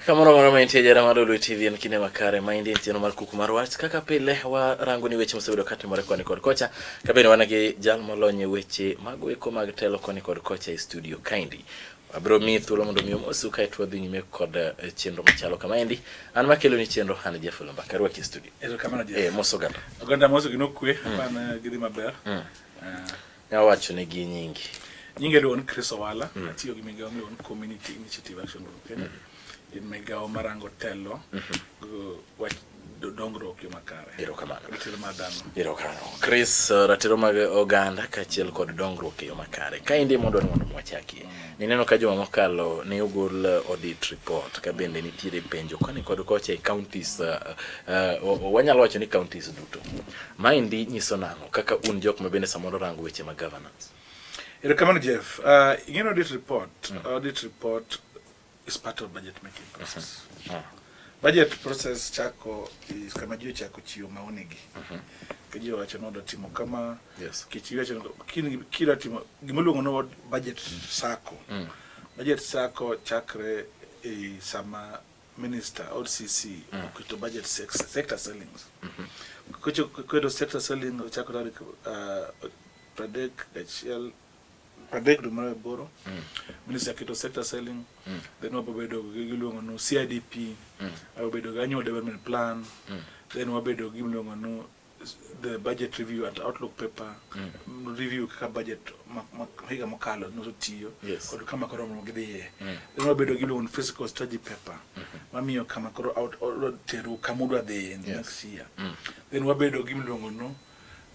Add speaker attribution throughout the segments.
Speaker 1: Kamoro amora ma intie jara mar Lolwe TV en kinde makare ma indie chenro mar kuku mar wach kaka pile warango ni weche mosebedo katimore koni kod kocha kabende wan gi jal molony e weche mago eko mag telo koni kod kocha e studio kaendi. Abiro miyi thuolo mondo mi omosu kaeto wadhi nyime kod chenro machalo kama endi. An makelo ni chenro an Jeff Olomba. Arwaki e studio.
Speaker 2: Erokamano Jeff.
Speaker 1: Mos oganda.
Speaker 2: Oganda mos gi nokwe, hapana gidhi maber.
Speaker 1: Nyalo wacho ne gi nyingi.
Speaker 2: Nyinga iluongo ni Chris Owala, atiyo gi migawo miluongo ni Community Initiative Action Group Kenya. En migawo marango telo go wach dongruok yo makare.
Speaker 1: Erokamano.
Speaker 2: Ratiro mar dhano.
Speaker 1: Erokamano. Chris, ratiro mag oganda kaachiel kod dongruok e yo makare. Kaendi mondo ni mondo wachakie. Nineno ka juma mokalo ne ogol audit report ka bende nitiere penjo koni kod kocha e counties, wanyalo wacho ni counties duto. Maendi nyiso nang'o kaka un jok ma bende samoro rango weche mag governance?
Speaker 2: Erokamano Jeff. Ing'e audit report, audit report is part of budget making process. Budget process chako is kama ji ochako chiwo maoni gi. Ka ji owacho ni odwa timo kama, kech iwacho ni kidwa timo gima iluongo ni budget sacco. Budget sacco chakre e sama minister or CC oketo budget sector ceilings. Koketo sector ceiling ochako tarik 31 30 dwe mar aboro. Minister keto sector ceiling, then wabedo gi giluongo ni CIDP, wabedo gi annual development plan, then wabedo gi giluongo ni the budget review and outlook paper, review kaka budget higa mokalo notiyo kod kama koro gidhiye. Then wabedo gi giluongo ni fiscal strategy paper, mamiyo kama koro out tero kama udwa dhiye in the next year. Then wabedo gi giluongo ni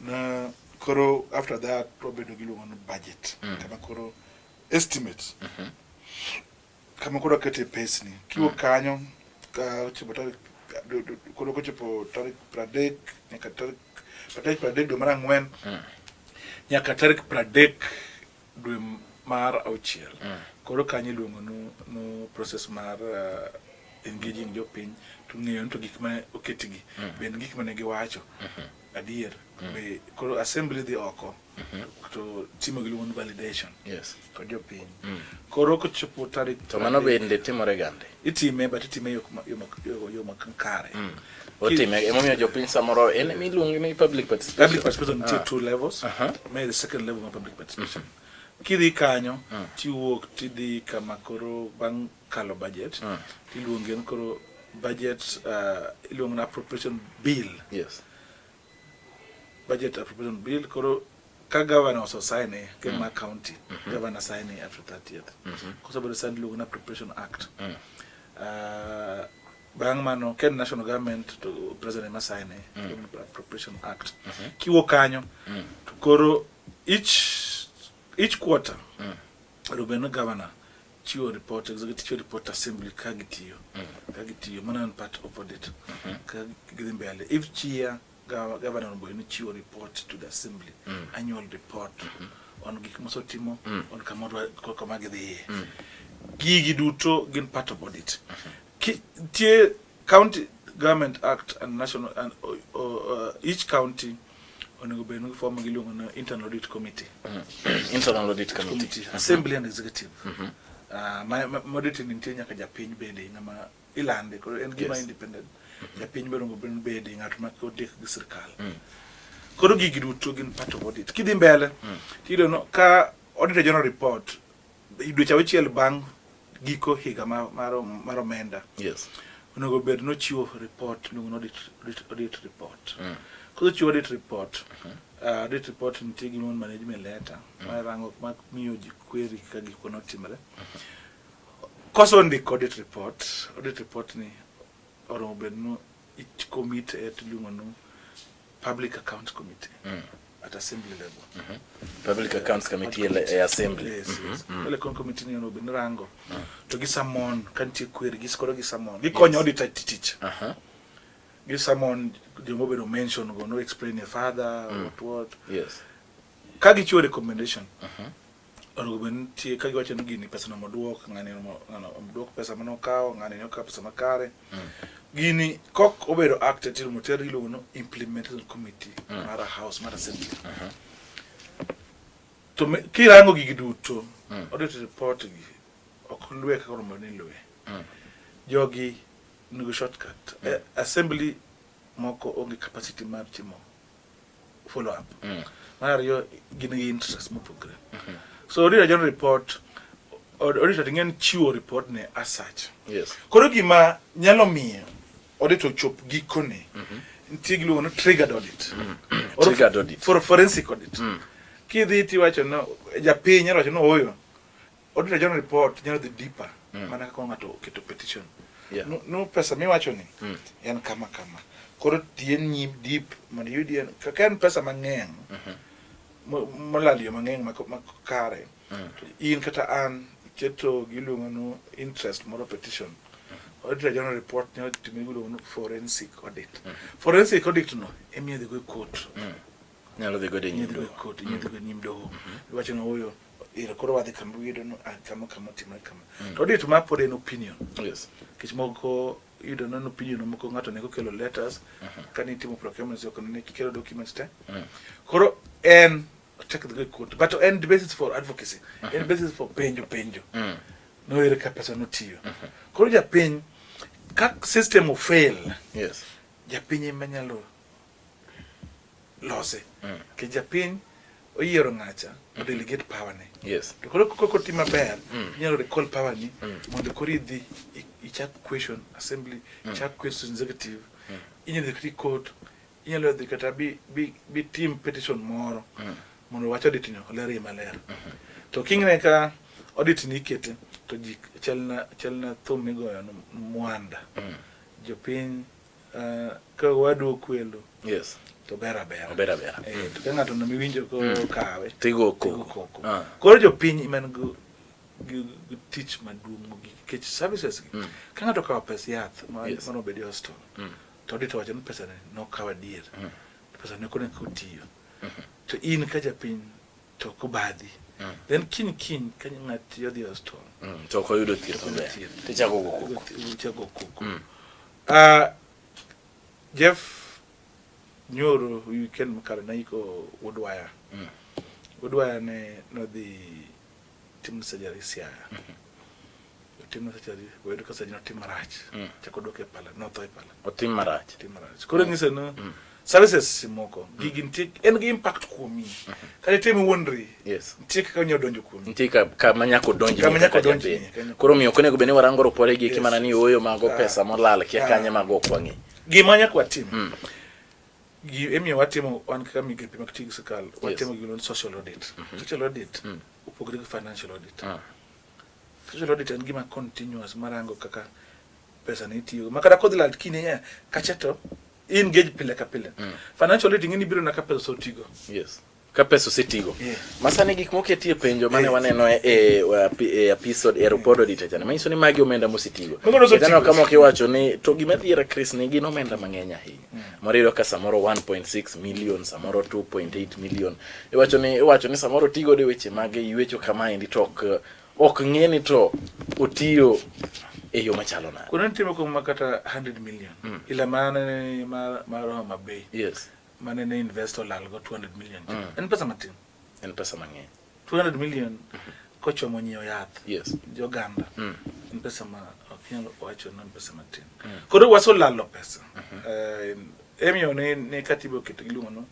Speaker 2: na koro after that wabedo gi giluongo ni budget, kama koro estimate kama koro akete pesni kiwuok kanyo ka ochopo tarik koro kochopo tarik 30 nyaka tarik 30 dwe mar ang'wen nyaka tarik 30 dwe mar auchiel. Koro kanyo iluongo no process mar engaging jopiny to ng'eyo ni to gik ma oketgi bende gik mane giwacho adier be. Koro assembly dhi oko to timo giluongo ni validation kod jopiny. Koro kochopo tarik
Speaker 1: To mano bende timore gande?
Speaker 2: Itime, but itime yo makare.
Speaker 1: Otime emomiyo jopiny samoro en emiluongo ni public participation.
Speaker 2: Public participation nitie two levels. Mae the second level mar public participation. Kidhi kanyo tiwuok tidhi kama koro bang' kalo budget tiluonge ni koro budget, iluongo ni appropriation bill. Budget appropriation bill koro ka governor osesign ke ma county governor sign after 30th kosebedo sign iluongo ni appropriation act. Bang' mano ka en national government to president ema sign appropriation act. Kiwuok kanyo to koro each quarter onego bed ni governor chiwo report, executive chiwo report assembly ka gitiyo. Mano en part of audit ka gidhi mbele. Each year governor onego bed ni chiwo report to the assembly, annual report on gik mosetimo, on kama gidhiye. Gigi duto gin part of audit. Nitie county government act and national and each county onego bed ni form giluongo ni internal audit committee.
Speaker 1: Internal audit committee.
Speaker 2: Committee, assembly and executive. Ma audit ni nitie nyaka japiny bende ng'ama ilande koro en gima independent. Japiny bende onego bed ni bede ng'at ma ondik gi sirkal. Koro gigi duto gin part of audit. Kidhi mbele tiyudo no ka auditor general report dweche 6 bang' giko higa mar omenda onego bed nochiwo report iluongo ni audit report. Kosechiwo audit report, audit report nitie gima iluongo ni management letter marango ma miyo ji query kaka gik moko notimore. Kosendiko audit report, audit report ni oromo bed no each committee et iluongo ni public account committee at assembly level.
Speaker 1: Public accounts committee e assembly.
Speaker 2: Yes. Public account committee ni onego bed ni rango to gi summon ka nitie query gi koro gi summon gikonyo auditor tich. Gi summon joma obedo mention go no explain a further what. Ka gichiwo recommendation onego bed nitie ka giwacho ni gini pesa no moduok ng'ani ng'ano oduok pesa mane okawo ng'ani ne okawo pesa makare. Gini kok obedo acted timo ter iluongo ni implementation committee mar a house mar assembly. To kirango gigi duto, audit report gi ok lwe kaka oromo ni lwe. Jogi nigi shortcut. Assembly moko onge capacity mar timo follow up. Mar ariyo, gin gi interest mopogre. So Auditor General report, auditor ing'e ni chiwo report ne as such. Koro gima nyalo miyo audit ochop gikone, nitie giluongo ni triggered audit. Or
Speaker 1: Triggered audit.
Speaker 2: For forensic audit. Kidhi tiwacho no, japiny nyalo wacho no oyo. Auditor General report nyalo dhi deeper mana kaka ng'ato oketo petition. No pesa miwacho ni en kama kama. Koro tien nyim deep mondo iyudi en kaka en pesa mang'eny molal yo mang'eny ma kare. To in kata an iketo giluongo no interest moro petition. Auditor General report nyalo timo giluongo no forensic audit. Forensic audit no emiyo dhi go e court.
Speaker 1: Nyalo dhi godo e nyim
Speaker 2: Inyalo dhi go e
Speaker 1: doho.
Speaker 2: court, inyalo dhi go e nyim doho. Iwacho ni ooyo, ero koro wadhi kama wiyudo no ah, kama kama otimore kama. To audit ma pod en opinion. Nikech moko iyudo ni en opinion moko ng'ato ne okelo letters kane itimo procurement ok ne kikelo documents te. Koro en take the court but en the basis for advocacy. En basis for penjo penjo. No ere ka pesa notiyo. Koro japiny ka system ofail, japiny ema nyalo lose. Nikech japiny oyiero ng'acha o delegate power ne. To koro kok otim maber, inyalo recall power ni mondo koro idhi ichak question assembly, ichak question executive, inyalo dhi kata e court, inyalo dhi kata bi tim petition moro mondo wach audit no oler maler. To king'e ka audit ni ikete to ji chalna thum migoyo no mwanda. Jopiny ka wadu okwelo to ber abera.
Speaker 1: Ober abera.
Speaker 2: To ka ng'ato no miwinjo ko kawe
Speaker 1: Tigo
Speaker 2: tigo
Speaker 1: koko.
Speaker 2: koko. Koro jopiny ema nigi gi tich maduong' mogik nikech services gi ka ng'ato okawo pes yath ma mano obed e hospital to audit owacho ni pesa ne nokaw adier, pesa ne ok onego otiyo, to in ka japiny to ok obadhi, then kiny kiny ka ng'ati odhi e hospital
Speaker 1: To ok oyudo thieth maber.
Speaker 2: Thieth.
Speaker 1: Tichako go koko.
Speaker 2: Ichako koko. Jeff, nyoro weekend mokalo naiko wuod waya. Wuod waya ne nodhi timo surgery Siaya. Otimo surgery, oyudo ka surgery notim marach. Chako dwoke e pala, notho e pala.
Speaker 1: Otim marach.
Speaker 2: Otim marach. Koro ng'iso ni services moko gigi nitie en gi impact kuomi. Kata itim iwuondri, nitie kaka onyalo donjo kuomi.
Speaker 1: Nitie kama nyaka odonjni
Speaker 2: Kama nyaka
Speaker 1: kaka
Speaker 2: odonjni,
Speaker 1: japiny.
Speaker 2: kama nyaka
Speaker 1: Koro omiyo ok onego bed ni warango ripode gi eki mana ni ooyo mago pesa molal kia kanye mago ok wang'e.
Speaker 2: Gima nyaka watim. Gi emiyo watimo wan kaka migepe mag tiyo gi sirkal, watimo gimiluongo ni social audit. Social audit opogore gi financial audit. Social audit en gima continuous marango kaka pesa ni itiyogo. Ma kata kodhi lal kiny ya kacha to engage pile ka pile. Financial audit ing'e ni biro na ka pesa osetigo.
Speaker 1: Ka pesa osetigo. Masani gik moketi e penjo mane waneno e episode e report auditor chande manyiso ni magi omenda mosetigo.
Speaker 2: Mago nosetigo.
Speaker 1: Aneno ka moko iwacho ni to gima dhiera Chris ni gin omenda mang'eny ahinya. Moro iyudo ka samoro 1.6 million, samoro 2.8 million. Iwacho ni samoro ti godo e weche mag ywecho kamaendi to ok ng'e ni to otiyo e yo machalo nade.
Speaker 2: Kuonde nitie moko ma kata 100 million. Ila mane mar Homa Bay. Mane ne investor olal go 200 million. En pesa matin.
Speaker 1: En pesa mang'eny.
Speaker 2: 200 million kochomo nyiewo yath. Joganda. En pesa ma ok nyal wacho ni en pesa matin. Koro wasolalo pesa. Emiyo ne katiba oketo giluongo no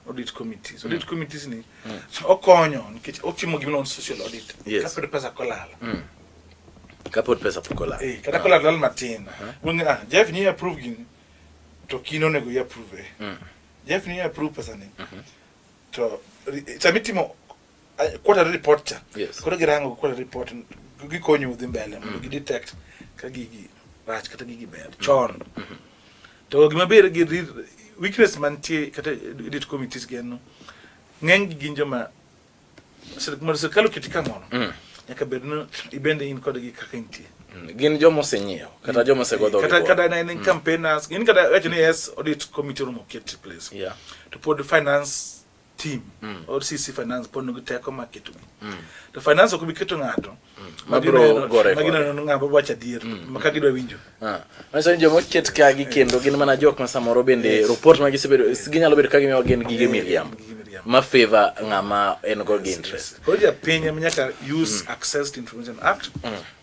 Speaker 2: audit committees. Audit committees ni okonyo nikech otimo gimiluongo ni social audit. Kapod pesa kolal.
Speaker 1: Kapod pesa pok olal.
Speaker 2: Kata kolal lal matin. Wuon, Jeff ni approve gini to kin onego i approve. Jeff ni approve pesa ni. To sama itimo quarterly report cha. Koro girango quarterly report gikonyo udhi mbele mondo gi detect ka gigi rach kata gigi ber chon. To gima ber gi weakness mantie kata audit committees gi en no, ng'eny gi gin joma mondo sirkal oketi kamoro nyaka bed ni ibende in kodgi kaka intie.
Speaker 1: Gin joma osenyiewo kata joma osegodho
Speaker 2: Kata ne en campaigners, gin kata wacho ni yes audit committee romo ket place. To pod finance team or CC finance pod nigi teko mar ketogi. To finance ok bi keto ng'ato
Speaker 1: Mabiro gore
Speaker 2: ma gineno ni ng'ama wacho adier ma ka gidwa winjo.
Speaker 1: Manyiso ni joma oket ka gi kendo gin mana jok ma samoro bende report ma gisebedo ginyalo bedo ka gimiyo gin gige miriambo
Speaker 2: Gige miriambo.
Speaker 1: ma favor ng'ama en go gi interest.
Speaker 2: Koro japiny ema nyaka use Access to Information Act.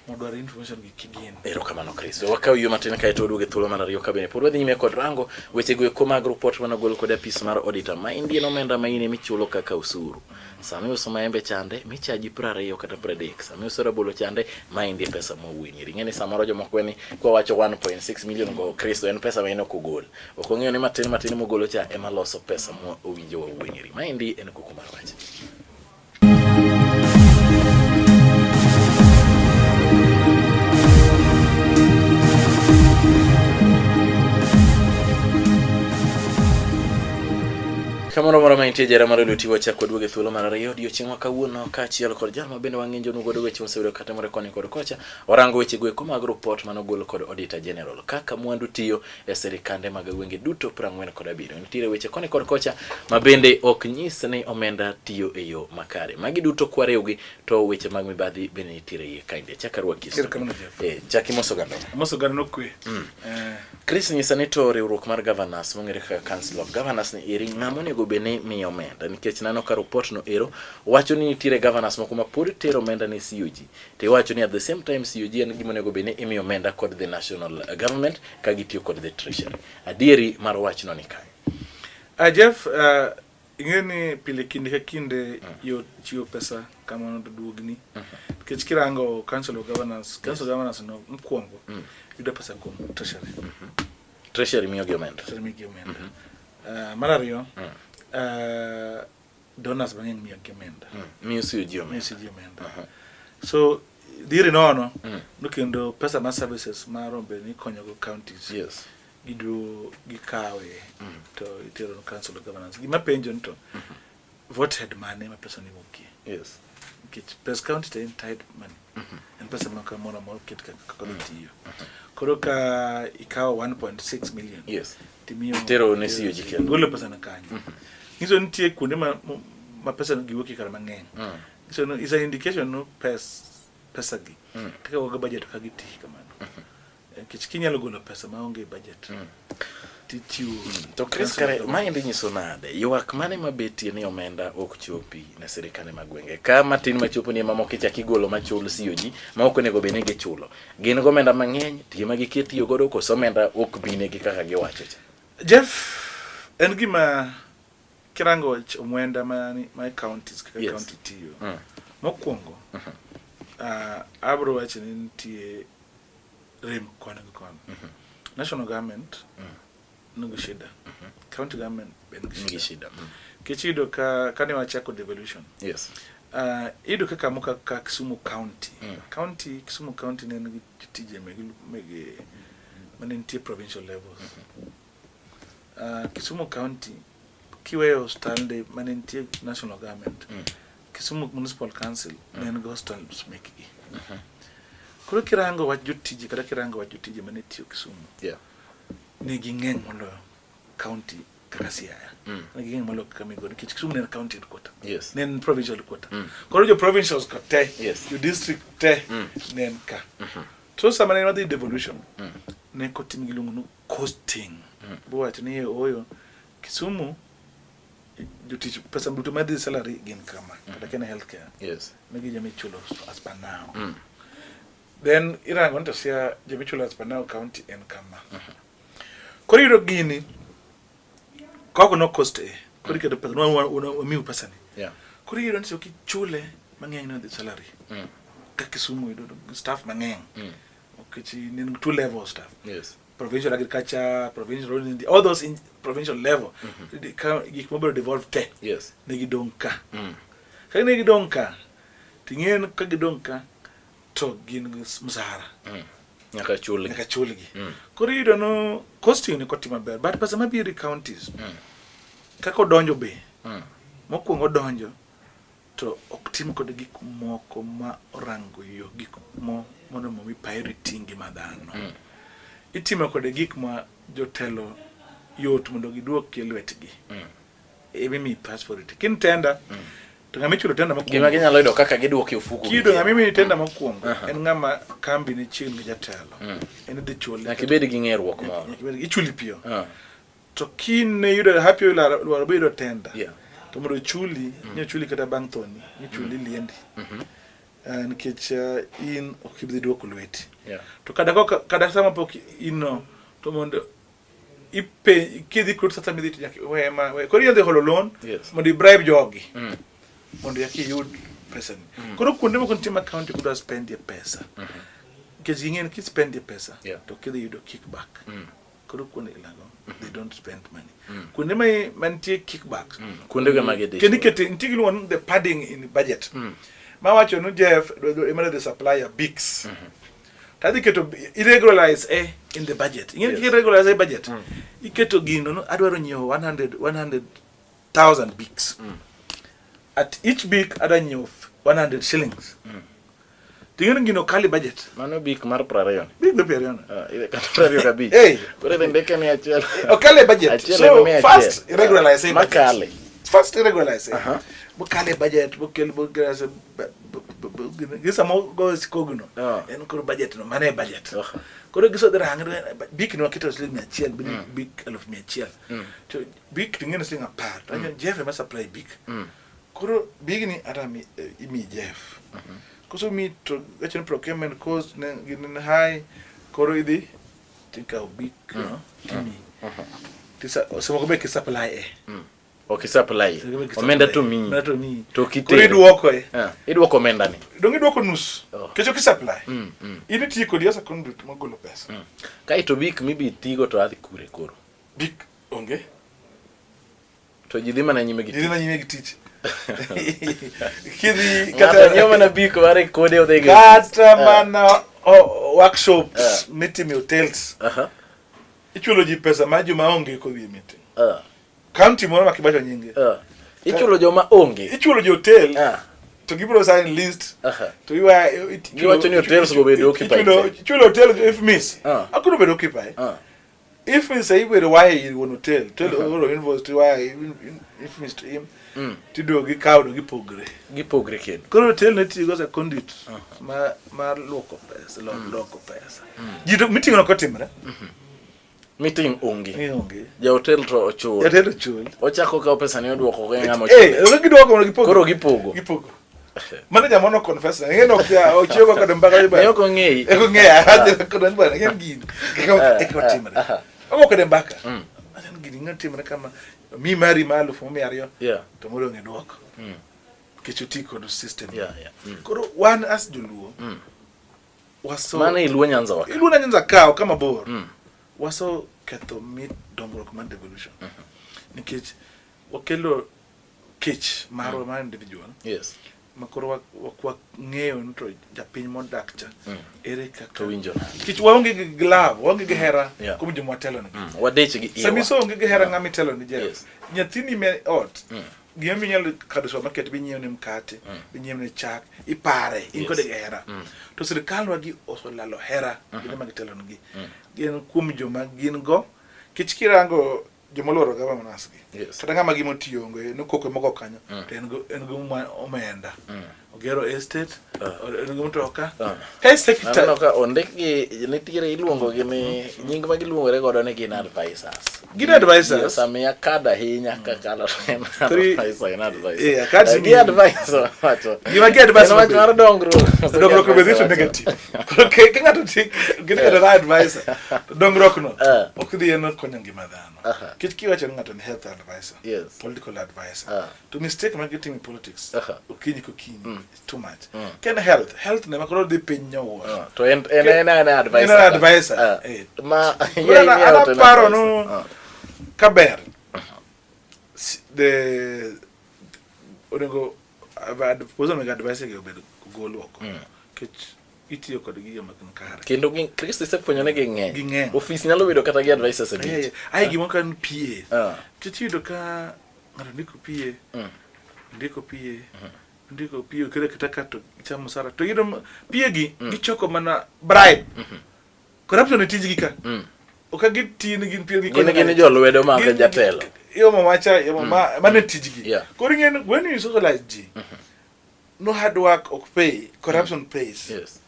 Speaker 2: Modwaro information gi kigin.
Speaker 1: Erokamano Chris. Wakaw yo matin kae to waduogo e thuolo mar ariyo ka bende pod wadhi nyime kod rango weche go eko mag report mane ogol kod apis mar auditor. Ma endi en omenda ma in emichulo kaka osuru. Sama iuso maembe chande michaji 20 kata 30. Sama iuso rabolo chande ma endi e pesa mowuoyi. Ing'e ni samoro jomoko ni kwa wacho 1.6 million go Chris en pesa ma en ok ogol. Ok ong'eyo ni matin matin mogolo cha ema loso pesa mo owinjo wawuoyi. Ma endi en koko mar wach. Kamoro moro ma intie jara mar Luo wachako waduogo e thuolo mar ariyo odiochieng' ma kawuono kaachiel kod jal ma bende wang'injonu godo weche mosebedo katimore koni kod kocha. Warango weche go eko mag report mane ogol kod Auditor General kaka mwandu tiyo e sirikande mag gwenge duto 47. Nitiere weche koni kod kocha ma bende ok nyis ni omenda tiyo e yo makare. Magi duto kwariwgi to weche mag mibadhi bende nitiere iye kaendi. Achak arwaki.
Speaker 2: Erokamano Jeff.
Speaker 1: Chak imoso oganda.
Speaker 2: Amoso oganda nokwe.
Speaker 1: Chris nyisa ni to riwruok mar governors mong'ere kaka Council of Governors ni eri ng'ama onego bed ni miyo omenda nikech nano ka report no ero wacho ni nitiere governors moko ma pod tero omenda ne COG to iwacho ni at the same time COG en gima onego bed ni imiyo omenda kod the national government ka gitiyo kod the treasury. Adieri mar wachno ni kae.
Speaker 2: Jeff, ing'e ni pile kinde ka kinde yot chiwo pesa kamano to duogni. Nikech kirango Council of Governors, Council of Governors no mokwongo yudo pesa kuom treasury.
Speaker 1: Treasury miyo gi omenda.
Speaker 2: Treasury miyo gi omenda. Mar ariyo, donors mang'eny miyo gi omenda.
Speaker 1: Miyo COG omenda.
Speaker 2: Miyo COG omenda. So dhiri nono no kendo pesa mar services mar ombe ni konyogo counties. Giduogo gikawe to itero ne Council of Governors. Gima penjo ni to vote head mane ma pesa ni wuokie? Nikech pes county to en tied money. En pesa ma kamoro amora oket kaka kaka tiyo. Koro ka ikawo 1.6 million timiyo
Speaker 1: Tero ne COG kendo.
Speaker 2: Golo pesa na kanyo. Nyiso ni nitie kuonde ma pesa no giwuokie kar mang'eny. Nyiso ni is an indication no pesa gi. Kaka wago budget ka gitiyo kamano. Nikech kinyalo golo pesa maonge budget tichiwo.
Speaker 1: To Chris kare maendi nyiso nade? Ywak mane mabetie ni omenda ok chopi ne sirikande mag gwenge? Ka matin machopo ni ema moko ichak igolo machul COG ma ok onego bed ni gichulo. Gin gi omenda mang'eny, to ema gikia tiyo godo koso omenda ok binegi kaka giwacho cha?
Speaker 2: Jeff, en gima kirango wach omenda ma ma counties kaka county tiyo. Mokwongo, abro wacho ni nitie rem koni gi koni. National government nigi shida. County government be nigi
Speaker 1: Nigi
Speaker 2: shida.
Speaker 1: shida.
Speaker 2: Nikech iyudo ka kane wachako devolution, iyudo kaka moko kaka Kisumu County. County Kisumu County ne nigi jotije mege mege mane nitie provincial levels. Kisumu County kiweyo stande mane nitie national government, Kisumu Municipal Council ne en gi hostels mekgi. Koro kirango wach jotije kata kirango wach jotije mane tiyo Kisumu, ne ging'eny moloyo county kaka Siaya. Ne ging'eny moloyo kaka Migori nikech Kisumu ne en county headquarter. Ne en provincial headquarter. Koro jo provincials ka te, jo district te ne en ka. To sama ne wadhi devolution, ne kotim giluongo ni costing. Bowacho ni ooyo Kisumu jotich pesa duto madhi salary gin kama kata ka en healthcare. Magi joma ichulo as per now. Then irango ni to sia joma ichulo as per now county en kama. Koro iyudo gini koko no cost e. Koro iketo pesa no wamiu pesa ni. Koro iyudo ni ok ichule mang'eny no dhi salary. Ka Kisumu yudo staff mang'eny. Nikech in two level staff. Provincial agriculture, provincial road, all those in provincial level. Ka gik mobiro devolve te. Ne gidong' ka. Ka ne gidong' ka, ting'e ni ka gidong' ka to gin gi msahara.
Speaker 1: Nyaka chulgi.
Speaker 2: Nyaka chulgi. Koro iyudo no costing ni kotimo maber, but pesa mabiro e counties, kaka odonjo be, mokwongo odonjo to ok tim kode gik moko ma orango yo, gik mo mondo omi priority ngima dhano. Itimo kode gik ma jotelo yot mondo giduok e lwetgi. Ema imiyi passport. Kin tender, to ng'ama ichulo tender mokwongo.
Speaker 1: Gima ginyalo yudo kaka giduoko e ofuku.
Speaker 2: Kiyudo ng'ama imiyo tender mokwongo, en ng'ama kambi ne chiegni gi jatelo. En idhi chule.
Speaker 1: Nyaka ibed gi ng'eruok moro.
Speaker 2: Nyaka ibed ichuli piyo. To kine yudo happy lwaro bedo tender. To mondo ochuli, ni ochuli kata bang' thoni, ni ochuli liendi. Nikech in ok ibi dhi duoko lweti.
Speaker 1: Yeah.
Speaker 2: To kada koka kada sama pok in no to mondo ipe kidhi kod sasa midhi to nyaka we ma we. Koro idhi holo loan
Speaker 1: Yes.
Speaker 2: mondo i bribe jogi. Mondo yaki iyud pesa ni. Koro kuonde moko nitie ma county kudwa spend ye pesa. Nikech ging'e ni kispend ye pesa
Speaker 1: Yeah.
Speaker 2: to kidhi yudo kickback. Koro kuonde ilago they don't spend money. Kuonde ma mantie kickback
Speaker 1: Kuonde go mag
Speaker 2: kendo ikete nitie giluongo ni the padding in budget. Ma wacho ni Jeff ema the supplier biks. To adhi keto irregularize e in the budget. Ing'e ni
Speaker 1: Yes.
Speaker 2: irregularize e budget. Iketo gino no adwaro nyiewo 100 100,000 biks. At each bik adwa nyiewo 100 shillings. To ing'e ni gino kali budget.
Speaker 1: Mano bik mar 20 ni.
Speaker 2: Bik be 20 no.
Speaker 1: Ah, ile kata 25.
Speaker 2: Hey.
Speaker 1: Koro idhi ndike ni achiel.
Speaker 2: Okale budget.
Speaker 1: Achiel
Speaker 2: So
Speaker 1: ema miya achiel.
Speaker 2: first irregularize e budget.
Speaker 1: Makale.
Speaker 2: First irregularize.
Speaker 1: Aha.
Speaker 2: Bokale budget, bokel bokelase gi sama go sikogno.
Speaker 1: Ah.
Speaker 2: En koro budget no, mano e budget.
Speaker 1: Aha.
Speaker 2: Koro gisodhi range bik ni waketo siling 100, bik 1,100. To bik to ing'e ni siling 10. To anyo Jeff ema supply bik. Koro bigni ata mi imi Jeff. Koso mi to wacho ni procurement cost ne gin high koro idhi tikawo bik no timi. Tisa samoko be kisupply e.
Speaker 1: Ok isupply.
Speaker 2: Samoko be kisupply.
Speaker 1: Omenda to miyi.
Speaker 2: Omenda to miyi.
Speaker 1: To
Speaker 2: Koro
Speaker 1: kitere.
Speaker 2: idwoko e.
Speaker 1: Ah, idwoko omenda ni.
Speaker 2: Donge idwoko nus.
Speaker 1: Oh.
Speaker 2: Nikech ok isupply.
Speaker 1: Mm.
Speaker 2: In itiyo kodi as a conduit magolo pesa.
Speaker 1: Kaeto bik mibi tigo to adhi kure koro.
Speaker 2: Bik onge.
Speaker 1: To ji dhi mana nyime gi
Speaker 2: Ji dhi
Speaker 1: tich.
Speaker 2: mana nyime gi tich. Kidhi
Speaker 1: Ng'ato nyiewo mana bik mare kode odhi go. e ofis.
Speaker 2: kata
Speaker 1: Ah.
Speaker 2: mana workshops mitimo e hotels.
Speaker 1: Aha.
Speaker 2: Ichulo ji pesa ma joma onge kodhi e meeting.
Speaker 1: Ah.
Speaker 2: County moro ma kibacho nyinge.
Speaker 1: Ah. Ichulo joma onge.
Speaker 2: Ichulo ji hotel
Speaker 1: Ah.
Speaker 2: to gibiro sign list
Speaker 1: Aha.
Speaker 2: to iwa
Speaker 1: Giwacho ni hotels go bedo occupied.
Speaker 2: Ichulo hotel if miss.
Speaker 1: Ah.
Speaker 2: Akuno bedo occupied.
Speaker 1: Ah.
Speaker 2: If miss ibedo waye ir wuon hotel, to oro invoice to waye if miss to him. Tiduogo gikawo to gipogre.
Speaker 1: Gipogre kendo.
Speaker 2: Koro hotel ne tiyo go as a conduit ma mar luoko pesa, loko pesa. Ji to meeting no kotimre.
Speaker 1: Meeting onge.
Speaker 2: Ni onge.
Speaker 1: Ja hotel to ochul.
Speaker 2: Hotel ochul.
Speaker 1: Ochako kawo pesa ni oduoko go ng'ama
Speaker 2: Eh,
Speaker 1: ochule.
Speaker 2: ok giduoko mondo gipogo.
Speaker 1: Koro gipogo.
Speaker 2: Gipogo. Mano jamono confess na. Ing'e nok ya ochiwo go kod mbaka
Speaker 1: Ne ok ong'eyi.
Speaker 2: Eko ng'eya. Aje kod mbaka ng'en gini. Eka eka otimre. Ogo kode mbaka. Aje gini ng'e timre kama mi mari ma 2,200
Speaker 1: Yeah.
Speaker 2: to modong' e duoko. Nikech oti kod system.
Speaker 1: Yeah, yeah.
Speaker 2: Koro wan as joluo waso
Speaker 1: Mano iluo Nyanza wa.
Speaker 2: Iluo na Nyanza ka ok kama bor. Waso ketho mit dongruok mar devolution. Nikech wakelo kech marwa mar individual
Speaker 1: Yes.
Speaker 2: ma koro ok wang'eyo ni to japiny modak cha ere kaka
Speaker 1: To winjo nade.
Speaker 2: Nikech waonge gi love, waonge gi hera
Speaker 1: Yeah.
Speaker 2: kuom joma watelo negi.
Speaker 1: Wadich gi iwa.
Speaker 2: Sama iseonge gi hera ng'ama itelo ni Jeff.
Speaker 1: Yes.
Speaker 2: Nyathini me ot gima minyalo kado supermarket binyiewo ne mkate, binyiewo ne chak, ipare, in
Speaker 1: Yes.
Speaker 2: kode gi hera. To sirkal wagi oselalo hera gi joma gitelo negi. Gin kuom joma gin go, kech kirango joma oluoro governors gi.
Speaker 1: Yes.
Speaker 2: Kata ng'ama gima otiyo onge, nokoko moko kanyo, to en go en go omenda. Ogero estate, en go mtoka. Ka sector
Speaker 1: Aneno ka ondik gi nitiere iluongo gi ni nying ma giluongore godo ni gin advisors.
Speaker 2: Gin advisors.
Speaker 1: Osamiya kad ahinya kakalo to en advisor, en advisor.
Speaker 2: Eh, kad
Speaker 1: Eh, gi advisor wacho.
Speaker 2: Gima gi advice
Speaker 1: En wach mar dongruok.
Speaker 2: Dongruok obedo to negative. Koro ka ng'ato ti gin kata na advisor. To dongruok no
Speaker 1: Eh.
Speaker 2: ok dhi en konyo ngima dhano.
Speaker 1: Aha.
Speaker 2: Nikech kiwacho ni ng'ato ni health advisor,
Speaker 1: Yes.
Speaker 2: political advisor,
Speaker 1: Ah.
Speaker 2: to mistake ma gitimo e politics
Speaker 1: Aha.
Speaker 2: okinyi kokinyi is too much. Ka en health, health ne ma koro dhi piny nyowuoyo.
Speaker 1: Ah, To en en en en advisor.
Speaker 2: En advisor,
Speaker 1: Ah.
Speaker 2: eh.
Speaker 1: Ma
Speaker 2: Koro
Speaker 1: yie ing'iewo to en
Speaker 2: anaparo
Speaker 1: advisor.
Speaker 2: nu
Speaker 1: Ah.
Speaker 2: kaber the onego proposal mag advisor gi obed gol oko. Nikech itiyo kodgi e yo mak kare.
Speaker 1: Kendo gin Chris isefwenyo ni ging'eny.
Speaker 2: Ging'eny.
Speaker 1: Ofis nyalo bedo kata gi advisors
Speaker 2: Eh,
Speaker 1: abich.
Speaker 2: ai gimoro ka en PA.
Speaker 1: Ah.
Speaker 2: Nikech iyudo ka ng'ato ndiko PA, ndiko PA, ndiko PA, kata kata ka to chamo osara. To iyudo PA gi gichoko mana bribe. Corruption e tijgi ka. Ok giti ni gin PA gi
Speaker 1: Gin gin jolwedo mag jatelo.
Speaker 2: Yomo macha, yomo ma mano e tijgi.
Speaker 1: Yeah.
Speaker 2: Koro ing'e ni when you socialize ji, no hard work ok pay, corruption pays.
Speaker 1: Yes.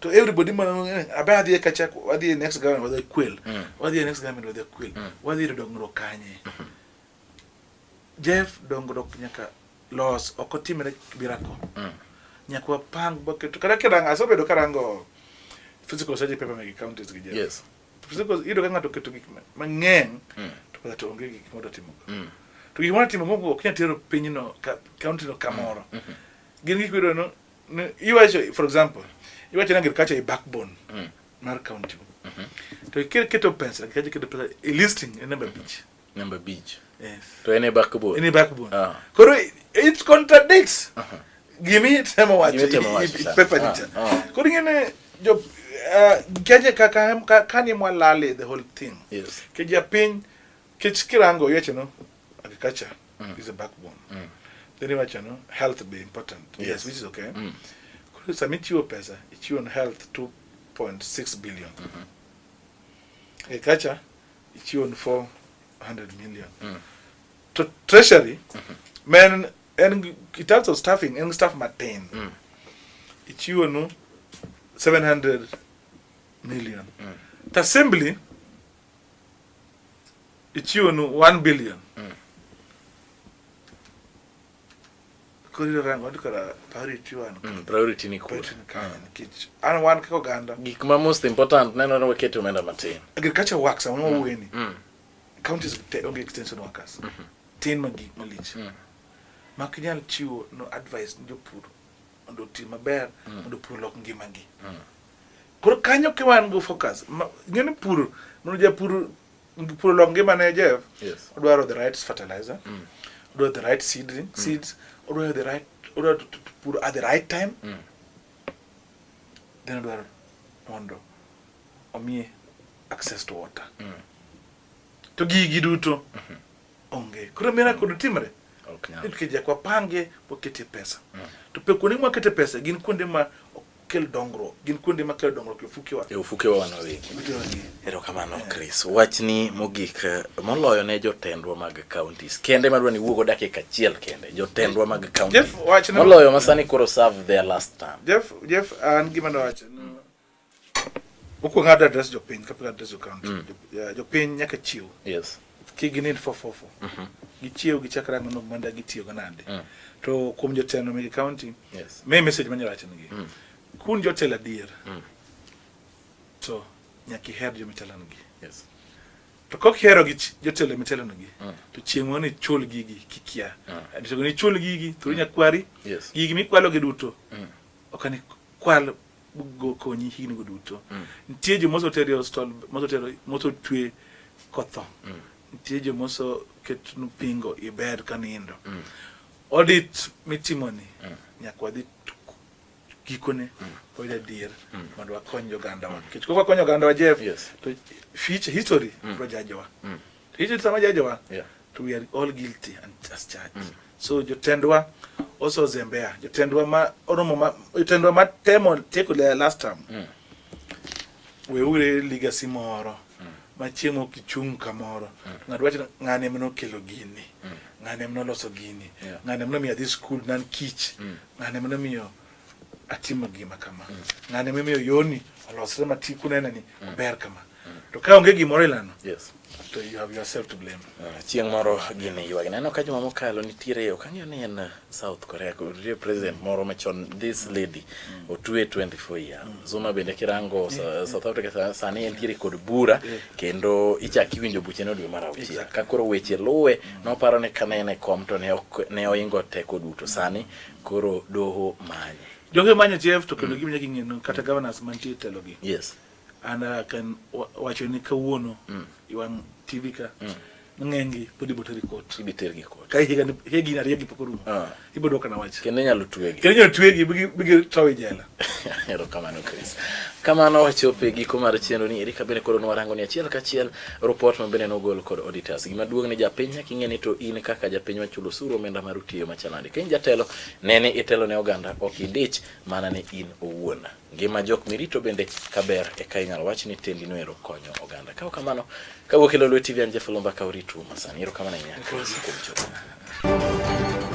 Speaker 2: To everybody mana abe adhi e kacha wadhi e next government wadhi kwel. Wadhi e next government wadhi kwel. Wadhi yudo dongruok kanye. Jeff dongruok nyaka los ok otimre birako. Nyaka wapang waketo kata kirango asebedo karango physical strategy paper mag counties gi
Speaker 1: Yes.
Speaker 2: Physical iyudo ka ng'ato oketo gik mang'eny to pesa to onge gik modwa timo go. To gik modwa timo go ok nyal tero pinyno county no kamoro. Gin gik miyudo no iwacho for example iwacho ni agriculture e backbone mar county. To iketo pesa agriculture keto pesa e listing e namba 5.
Speaker 1: Namba 5.
Speaker 2: Yes.
Speaker 1: To en e backbone.
Speaker 2: En e backbone.
Speaker 1: Ah.
Speaker 2: Koro it contradicts. Gimi temo wacho.
Speaker 1: Gimi temo wacho.
Speaker 2: Paper ni cha. Koro ing'e jo keje kaka kani mwalale the whole thing.
Speaker 1: Yes.
Speaker 2: Ke japiny kech kirango yeche no agriculture is a backbone. Then iwacho no health be important. Yes, yes which is okay. Koro sama ichiwo pesa, ichiwo no health 2.6 billion. Agriculture ichiwo no 400 million. To treasury men en in terms of staffing en staff matin. Ichiwo no 700 million. To assembly ichiwo no 1 billion. Koro irango ni kara priority wan.
Speaker 1: Priority ni kure.
Speaker 2: Priority ni kanye nikech an wan kaka oganda.
Speaker 1: Gik ma most important nenore ni waketo omenda matin.
Speaker 2: Agriculture works sama wawuoyeni. Counties te onge extension workers. Tin ma gik malich. Ma ok inyal chiwo no advice ne jopur mondo oti maber mondo pur olok ngimagi. Koro kanyo ka wan go focus, ing'e ni pur mondo japur pur olok ngimane Jeff,
Speaker 1: Yes.
Speaker 2: odwaro the right fertilizer, odwaro the right seedling, seeds, odwaro the right odwaro to pur at the right time. Then odwaro mondo omiye access to water. To gigi duto onge. Koro miracle timre.
Speaker 1: Ok nyal.
Speaker 2: Nikech nyaka wapange waketie pesa. To pe kuonde mwakete pesa gin kuonde ma ok kel dongruok, gin kuonde ma kelo dongruok e ofukewa.
Speaker 1: E ofukewa wan wawegi. Erokamano Chris. Wachni mogik moloyo ne jotendwa mag counties kende madwa ni wuogo dakika achiel kende jotendwa mag counties
Speaker 2: Jeff, wachna
Speaker 1: moloyo ma sani koro serve their last term.
Speaker 2: Jeff, Jeff an gima dawacho ni mokwongo adwa address jopiny kapok address jo county. Jopiny nyaka chiw.
Speaker 1: Yes.
Speaker 2: Kik ginind 444. Gichiew gichak rango ni omenda gitiyogo nade. To kuom jotelo mag county,
Speaker 1: Yes.
Speaker 2: me message manyalo wacho negi. Kun jotelo adier, to nyaka iher joma itelonegi.
Speaker 1: Yes.
Speaker 2: To kok ihero gi jotelo mitelonegi, to chieng' moro nichul gigi kikia. To nichul gigi through nyakwari,
Speaker 1: Yes.
Speaker 2: gigi mikwalo gi duto, ok ani kwal go konyi higni go duto. Nitie joma osetero e osiptal, mosetero mosetwe kotho. Nitie joma oseketnu pingo i bed ka nindo. Audit mitimoni nyaka wadhi gikone wayud adier mondo wakony ogandawa. Nikech kok wakonyo ogandawa Jeff,
Speaker 1: Yes.
Speaker 2: to future history biro jajowa. To history sama jajowa,
Speaker 1: Yeah.
Speaker 2: to we are all guilty and as charged. So jotendwa osozembea, jotendwa ma oromo ma jotendwa ma temo tieko le last term. Weure legacy moro ma chieng' ok ichung' kamoro. Ng'ato wacho ni ng'ani ema nokelo gini. Ng'ani ema noloso gini.
Speaker 1: Yeah.
Speaker 2: Ng'ani ema nomiyo adhi skul nan kich. Ng'ani ema nomiyo atimo gima kama. Ng'ani ema nomiyo yoni olosre mati kunene ni ober kama. To ka onge gimoro ilano,
Speaker 1: Yes.
Speaker 2: to you have yourself to blame.
Speaker 1: Chieng' moro gini ywak. Neno ka juma mokalo nitiere ok ang'eyo ni en South Korea nitie president moro machon this lady otwe 24 years. Zuma bende kirango South Africa sani entiere kod bura kendo ichak iwinjo buchene dwe mar auchiel. Ka koro weche luwe noparo ni kane en e kom to ne ok ne oingo teko duto. Sani koro doho manye.
Speaker 2: Joge manye Jeff to kendo gima nyaka ing'e ni kata governors mantie e telo gi.
Speaker 1: Yes.
Speaker 2: And I can wacho ni kawuono i wang' TV ka ng'enygi pod ibo teri court.
Speaker 1: Ibi tergi court.
Speaker 2: Ka higa ni higni ariyo gi pok orumo. Ibo dwoko na wach.
Speaker 1: Kendo inyalo twegi.
Speaker 2: Kendo inyalo twegi bigi tow e jela.
Speaker 1: Erokamano Chris. Kamano wachopo e giko mar chenro ni eri kabende koro nwarango ni achiel kachiel report ma bende nogol kod auditors. Gima duong' ni japiny nyaka ing'e ni to in kaka japiny machulo osuru omenda mar utiyo machalo nade. Ka in jatelo, ne ni itelo ne oganda ok idich mana ne in owuon. Ngima jok mirito bende kaber eka inyalo wach ni tendi noero konyo oganda. Ka ok kamano, kawuok e Lolwe TV an Jeff Olumba ka oritu masani. Erokamano ahinya kuom chopo.